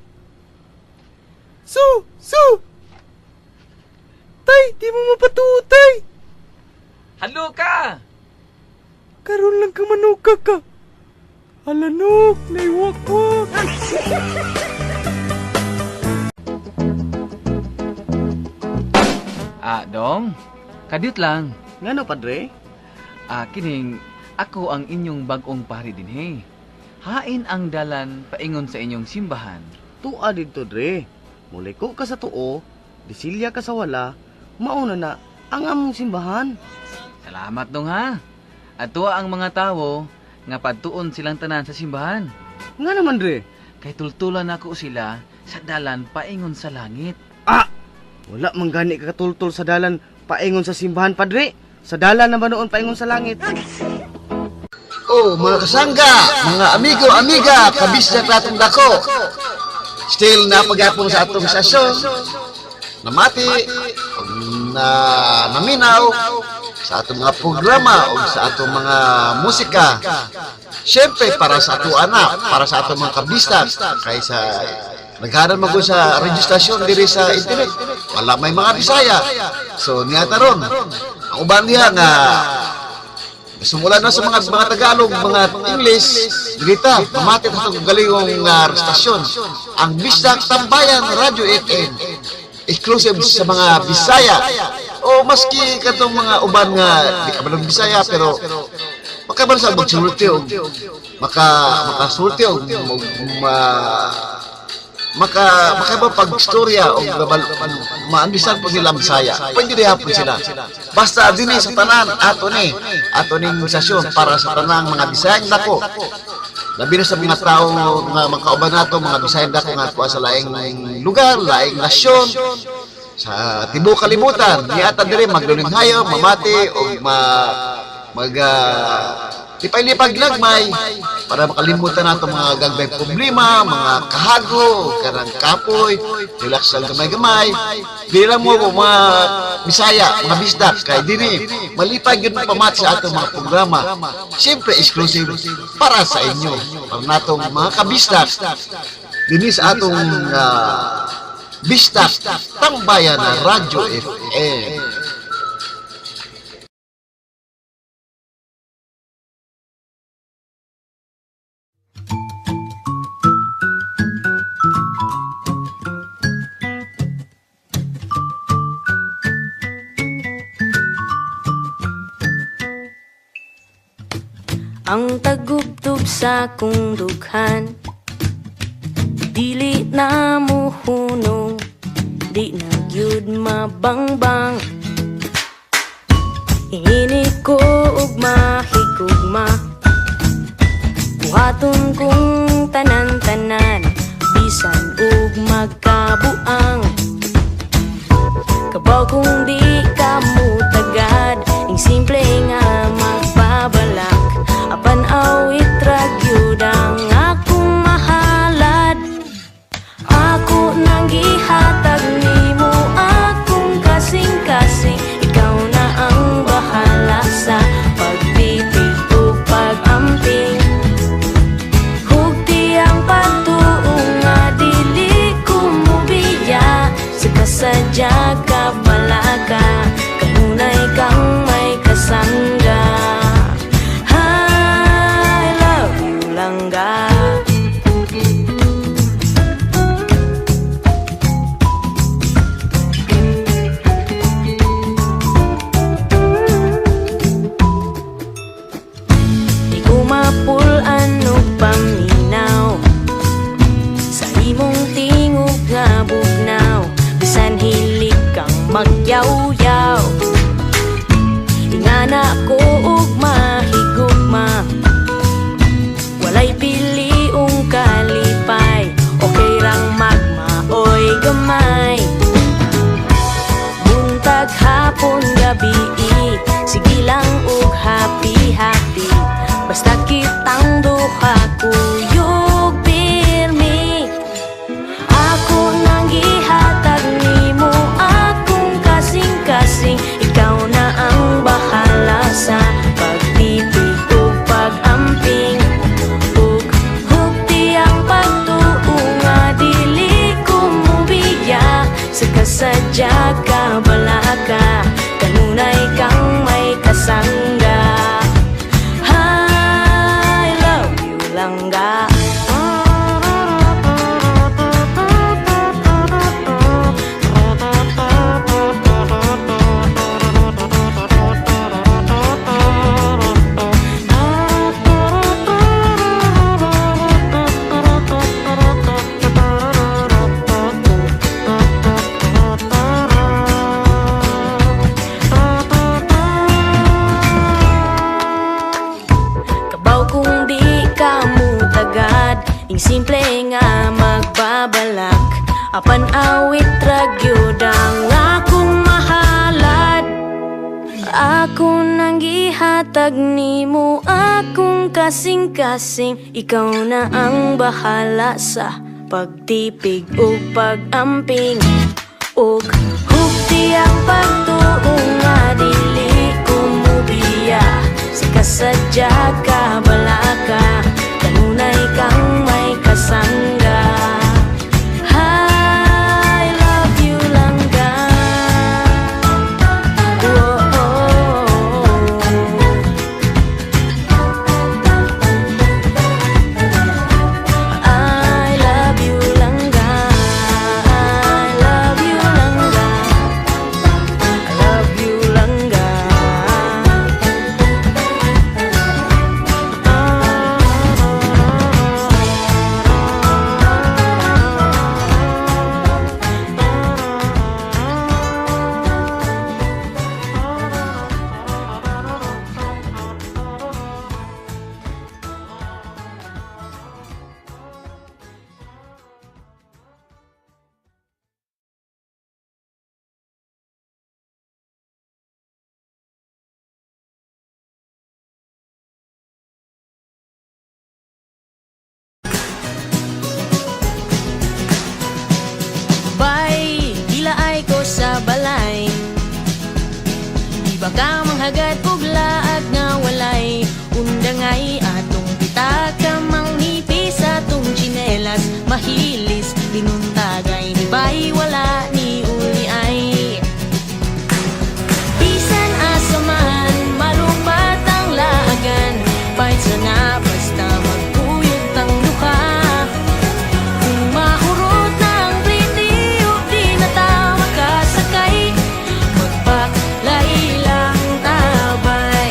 Speaker 2: Su, su. Tay, di mo mapatutay.
Speaker 12: Halo ka.
Speaker 2: Karon lang ka manuka ka. Alanok, naiwakwak.
Speaker 12: Ah, dong. Kadiyot lang.
Speaker 11: Ngano, padre?
Speaker 12: Ah, kining ako ang inyong bag-ong pari dinhi. Hain ang dalan paingon sa inyong simbahan.
Speaker 11: Tua didto, dre. Muliko ka sa tuo, disilya ka sa wala, mauna na ang among simbahan.
Speaker 12: Salamat dong ha. At tuwa ang mga tawo nga padtuon silang tanan sa simbahan.
Speaker 11: Nga naman, dre.
Speaker 12: Kay tultulan nako sila sa dalan paingon sa langit.
Speaker 11: Ah! Wala man gani ka katultul sa dalan paingon sa simbahan, padre. Sa dalan na ba noon paingon sa langit?
Speaker 1: Oh, mga kasangga, mga amigo, amiga, kabisya katong dako. Still napagapon sa atong sesyon. Namati, na naminaw. Sa atong mga programa o sa atong mga musika. Siyempre, para sa ato anak, para sa atong mga kabistak, kaysa nagharan mo sa registrasyon diri sa internet, wala may mga Bisaya. So, niya taron. Ang uban diha nga sumulan na sa mga Tagalog, mga English, dirita, mamati ta sa galingong stasyon. Ang Bisdak Tambayan Radyo FM, exclusive sa mga Bisaya. O maski katong mga uban nga di ka balong Bisaya pero makabalo sa magsulti og makasulti og ma maka makaba pagstorya og maandisan po nila ang Bisaya. Pwede hapon sila. Basta dinhi sa tanan ato ni ato ning sasyon para sa tanang mga Bisayang dako. Labi na sa mga tao nga mga kauban nato, mga Bisayang dako nga kuha sa laing lugar, laing nasyon, sa tibuok kalibutan. Niata diri maglulinghayo, mamati og ma mag lipay-lipag lagmay para makalimutan nato mga gagbay problema, mga kahago, karang kapoy, relax lang gamay-gamay. Dili lang mo mga Bisaya, mga Bisdak, kay dini malipay gyud pamati sa atong mga programa. Siyempre exclusive para sa inyo, para natong mga kabisdak. Dini sa atong Bisdak Tambayan na Radyo FM.
Speaker 13: Ang tagubtob sa kong dughan, dili na muhunong, di na gyud mabangbang. Ingini ko og mahigugma, buhaton kong tanan-tanan, bisan og magkabuang. Kabaw kung di ka mutagad, ning simple nga magbabalak. Apan awit ra gyud ang akong mahalad. Ako nang gihatag nimo akong kasing-kasing, ikaw na ang bahala sa pagtipig o pag-amping. Hugti ang pagtuo nga dili ko mobiya, sa kasadya ka palaka, kanunay kang may kasangga. I love you, langga. Di ko mapul-an og paminaw sa imong tingog nga bugnaw, bisan hilig kang magyaw-yaw. Ingana ko og mahigugma, walay piliong kalipay, okay rang magmaoy gamay. Buntag hapon gabi, sige lang og happy happy, basta kitang duha kuyog pirmi. Ako nang gihatag nimo akong kasing-kasing, ikaw na ang bahala sa pagtipig ug pag-amping. Ug hugti ang pagtuo nga dili ko mobiya, sa kasadya ka balaka, kanunay kang may kasangga. I love you, langga. Kabaw kung di ka mutagad, ing simple nga magbabalak. Apan awit ra gyud ang akong mahalad. Ako nang gihatag nimo akong kasing-kasing, ikaw na ang bahala sa pagtipig ug pag-amping. Ug hugti ang pagtuo nga dili ko Kasadya ka balaka, kanunay kang may kasangga. I love you, langga. Oh. I love you, langga. I love you, langga. I love you, langga. Bay, gilaay ko sa balay. Di ba ka manghagad og laag nga walay undangay atong pitaka mangnipis atong tsinelas mahilis binuntagay ni bay wala ni uli ay. Bisan asa man malupat ang laagan, pahit na basta magkuyog tang duha. Kung mahurot na ang pliti o di na ta makasakay, magbaklay lang tabay.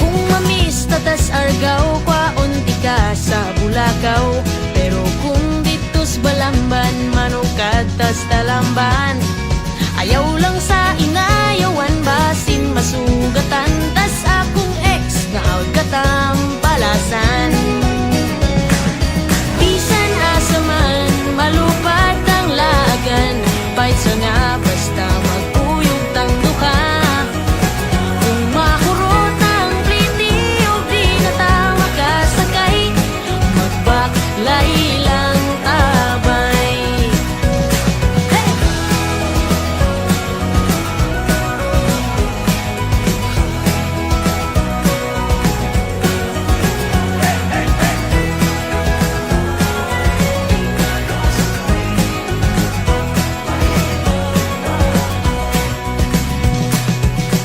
Speaker 13: Kung mamis ta tas Argao, kwaon ka sa Bulacau. Pero kung ditos Balamban, manukad tas Talamban. Ayaw lang sa inayawan, basin masugatan. Tas akong ex, nga out katampalasan. Bisan asa man, malupat ang lagan, pahit nga basta magkuyog tang duha. Kung mahurot ang pliti o di na ta makasakay, magbaklay lang tabay. Hey!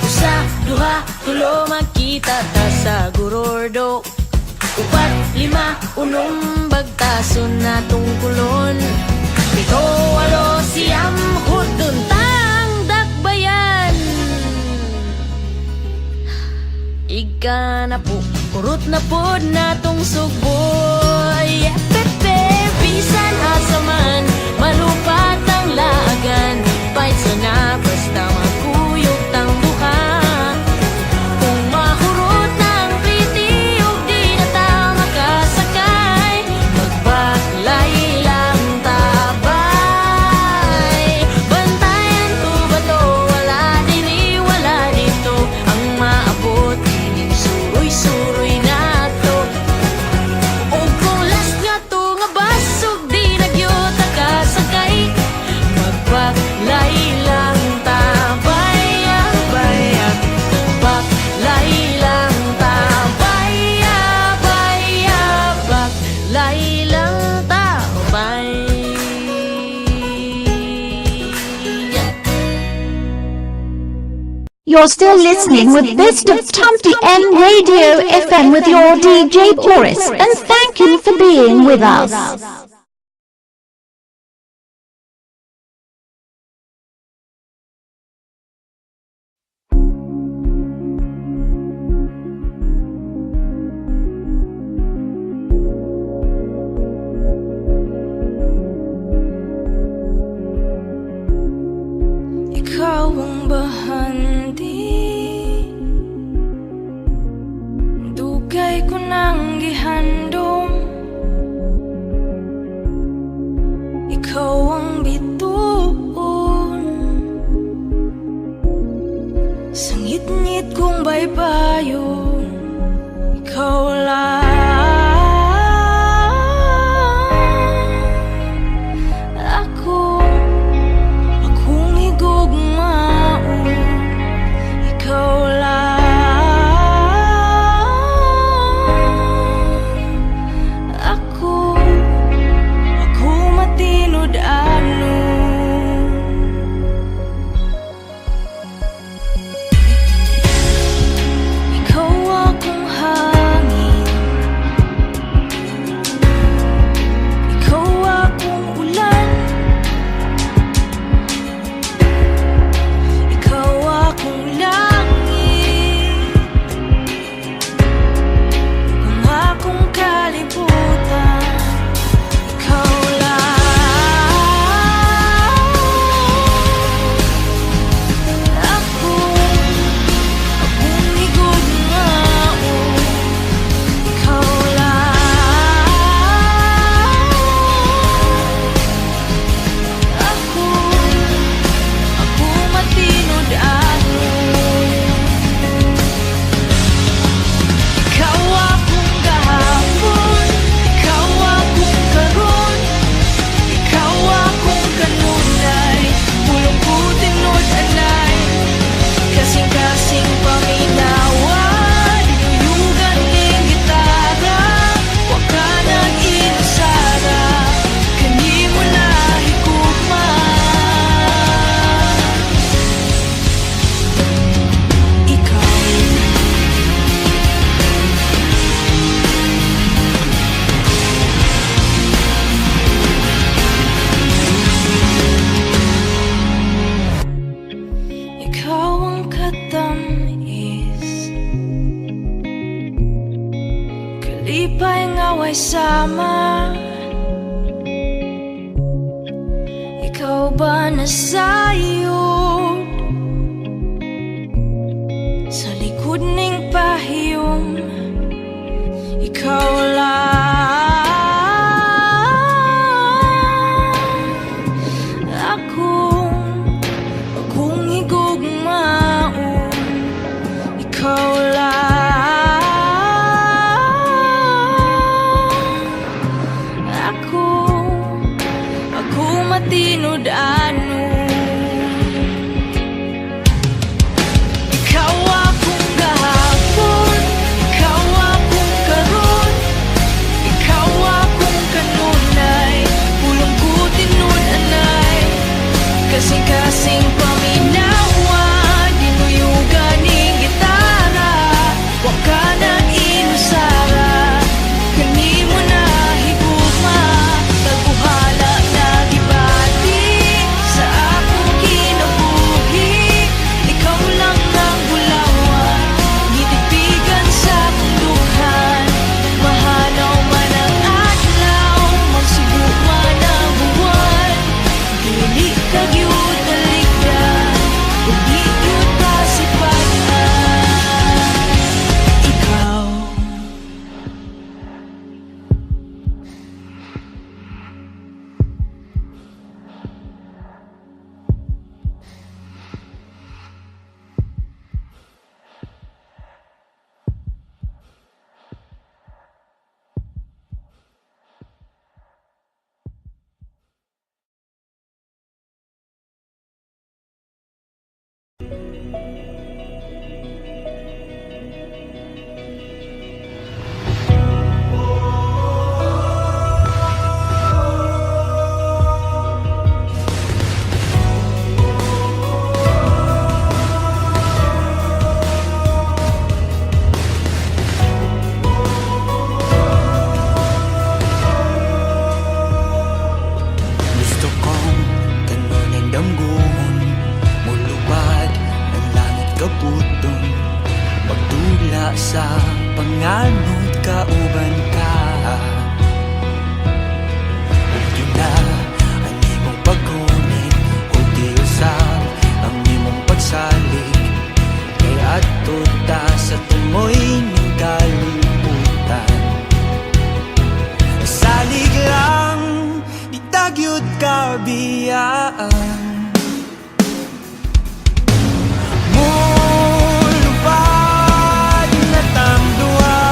Speaker 13: Usa, duha, tulo, magkita ta sa Gorordo. Upat, lima, unom, bagtason na tungkulon. 7, 8, 9, hurdon tang dakbayan. Ika na po, kurot na po na tong sugbo. Yepepe, bisan asa man, malupat ang laagan, pahit na basta magkuyog tang duha. Kung mahurot ng pliti o di na ta makasakay, magbaklay lang tabay. Bantayan ko ba to? Wala diri, wala dito. Ang maabot, ining suroy-suroy na to. O kung last nga to nga basog, di na gyud kasakay, magbaklay lang tabay. Abay, baklay lang tabay. Abay, baklay lang tabay.
Speaker 6: You're still listening with Best of Tamtian Radio FM with your DJ Boris, and thank you for being with us.
Speaker 22: Ikaw ang bahandi. Dugay ko nang gihandom. Ikaw ang bituon sa ngitngit kong baybayon. Ikaw lang ako, akong higugmaon. Ikaw lang. Kalipay nga way sama. Ikaw ba nasayod sa likod ning pahiyom? Ikaw lang akong higugmaon. Ikaw lang ako matinud-anon. Ikaw akong gahapon, ikaw akong karon, ikaw akong kanunay. Pulong ko tinud-anay, kasing-kasing paminawa. Dinuyugan ning gitara, wa ka nag-inusara. Kanimo na higugma, tagbuhala na gibati sa akong kinabuhi. Ikaw lang ang bulawan, gitipigan sa akong dughan. Mahanaw man ang adlaw, magsubo man ang buwan. Dili ka gyud talikdan, ug di gyud pasipatan. Ikaw.
Speaker 8: Gusto kong tanon ang damgoon, mulupad ang langit kaputon, magdula sa panganod kauban ka. Ug di na ang imong paggunit, ug di usab ang imong pagsalig, kay adto ta sa tumoy ning kalibutan. Salig lang, di ta gyud kabiyaan. Mulupad na tang duha.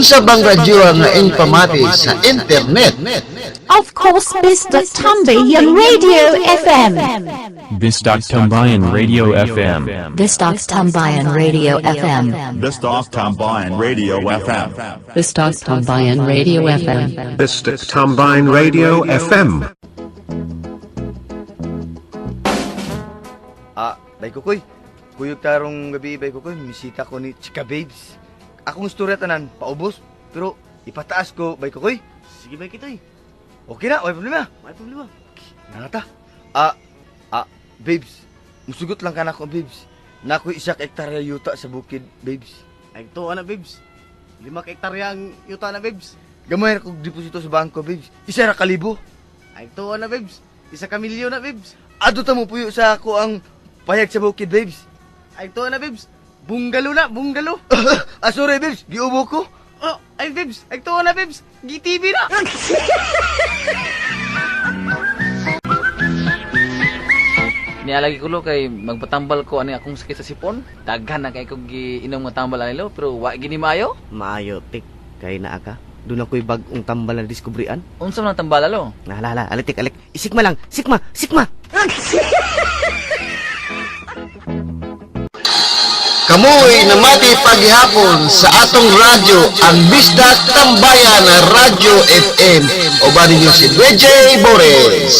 Speaker 1: Unsa bang radyo nga inyong pamati sa internet?
Speaker 6: Of course, Bisdak Tambayan Radio FM.
Speaker 7: Bisdak Tambayan Radio FM.
Speaker 4: Bisdak Tambayan Radio FM.
Speaker 18: Bisdak Tambayan Radio FM.
Speaker 4: Bisdak Tambayan Radio FM.
Speaker 3: Bisdak Tambayan Radio FM.
Speaker 2: Ah, bay kukoy. Kuyog tarong gabi, bay kukoy. Misita ko ni Chika Babes. Akong istorya tanan, paubos. Pero ipataas ko, bay kukoy.
Speaker 11: Sige, bay kitoy.
Speaker 2: Okay na, way problema.
Speaker 11: May problema.
Speaker 2: Nangata. Ah, ah, babes. Musugot lang ka nako, babes. Nakoy isa ka hektarya yuta sa bukid, babes.
Speaker 11: Ay, ito, ana, babes. 5 ka hektarya ang yuta na, babes.
Speaker 2: Gamay ra kog deposito sa bangko, babes. 100,000.
Speaker 11: Ay, ito, ana, babes. 1 ka milyon na, babes.
Speaker 2: Adto ta mo puyo sa ako ang payag sa bukid, babes.
Speaker 11: Ay, ito, ana, babes. Bungalo na, bungalo.
Speaker 2: Ah, sorry, babes. Giubo ko.
Speaker 11: Oh, ay, babes. Ay, ito, ana, babes. GTV na.
Speaker 12: Nialagi ko lo kay magpatambal ko ani akong sakit sa sipon. Daghan na kay kog giinom nga tambal ani lo pero wa gini maayo.
Speaker 11: Maayo, tik. Kay naa ka. Doon ako'y bagong tambal na diskubrian.
Speaker 12: Unsa man ang tambal lo?
Speaker 11: Nahala, alik, alik. Isikma lang. Sikma, sikma.
Speaker 1: Kamoy namati paghihapon sa atong radyo ang Bisdak Tambayan Radyo FM. Uban ninyo si DJ Boris.